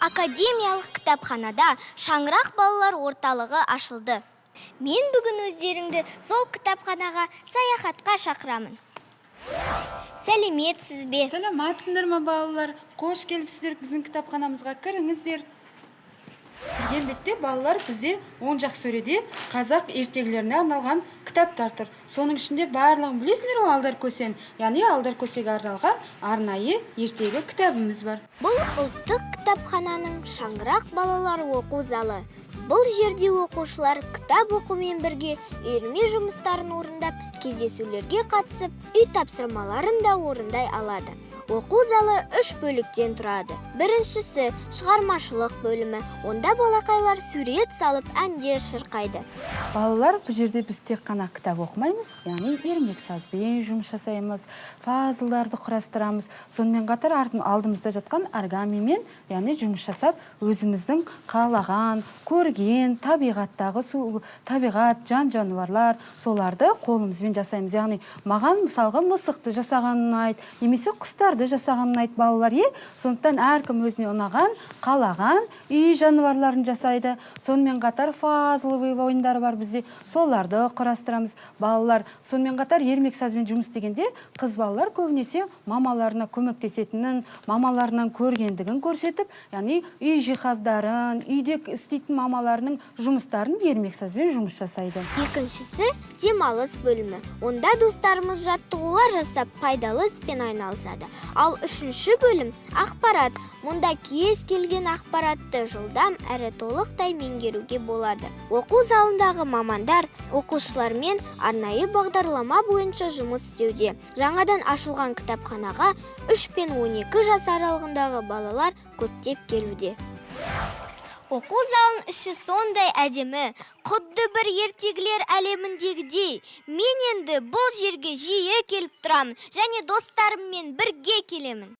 Академиялық кітапханада Шаңырақ балалар орталығы ашылды. Мен бүгін өздеріңді сол кітапханаға саяхатқа шақырамын. Сәлеметсіз бе? Саламатсыңдар ма, балалар? Қош келіпсіздер біздің кітапханамызға, кіріңіздер. Кірген бетте, балалар, бізде оң жақ сөреде қазақ ертегілеріне арналған кітаптар тұр. Соның ішінде барлығын білесіңдер ғой, Алдар Көсені, яғни Алдар Көсеге арналған арнайы ертегі кітабымыз бар. Бұл ұлттық кітапхананың Шаңырақ балалар оқу залы. Бұл жерде оқушылар кітап оқумен бірге үйірме жұмыстарын орындап, кездесулерге қатысып, үй тапсырмаларын да орындай алады. Оқу залы үш бөліктен тұрады. Біріншісі — шығармашылық бөлімі. Онда балақайлар сурет салып, әндер шырқайды. Балалар, бұл жерде біз тек қана кітап оқымаймыз, яғни ермексазбен жұмыс жасаймыз, пазлдарды құрастырамыз. Сонымен қатар алдымызда жатқан оригамимен, яғни жұмыс жасап, өзіміздің қалаған, көрген табиғаттағы су, табиғат, жан жануарлар, соларды қолымызбен жасаймыз. Яғни маған, мысалға, мысықты жасаған ұнайды немесе құстарды жасаған ұнайды, балалар, е. Сондықтан әркім өзіне ұнаған, қалаған үй жануарларын жасайды. Сонымен қатар фазловый ойындар бар бізде, соларды құрастырамыз, балалар. Сонымен қатар ермексазбен жұмыс істегенде қыз балалар көбінесе мамаларына көмектесетінін, мамаларынан көргендігін көрсетіп, яғни үй жиһаздарын, үйде істейтін мамаларының жұмыстарын ермексазбен жұмыс жасайды. Екіншісі — демалыс бөлімі. Онда достарымыз жаттығулар жасап, пайдалы іспен айналысады. Ал үшінші бөлім — ақпарат. Мұнда кез келген ақпаратты жылдам әрі толықтай меңгеруге болады. Оқу залындағы мамандар оқушылармен арнайы бағдарлама бойынша жұмыс істеуде. Жаңадан ашылған кітапханаға 3 пен 12 жас аралығындағы балалар көптеп келуде. Оқу залының іші сондай әдемі, құдды бір ертегілер әлеміндегідей. Мен енді бұл жерге жиі келіп тұрамын және достарыммен бірге келемін.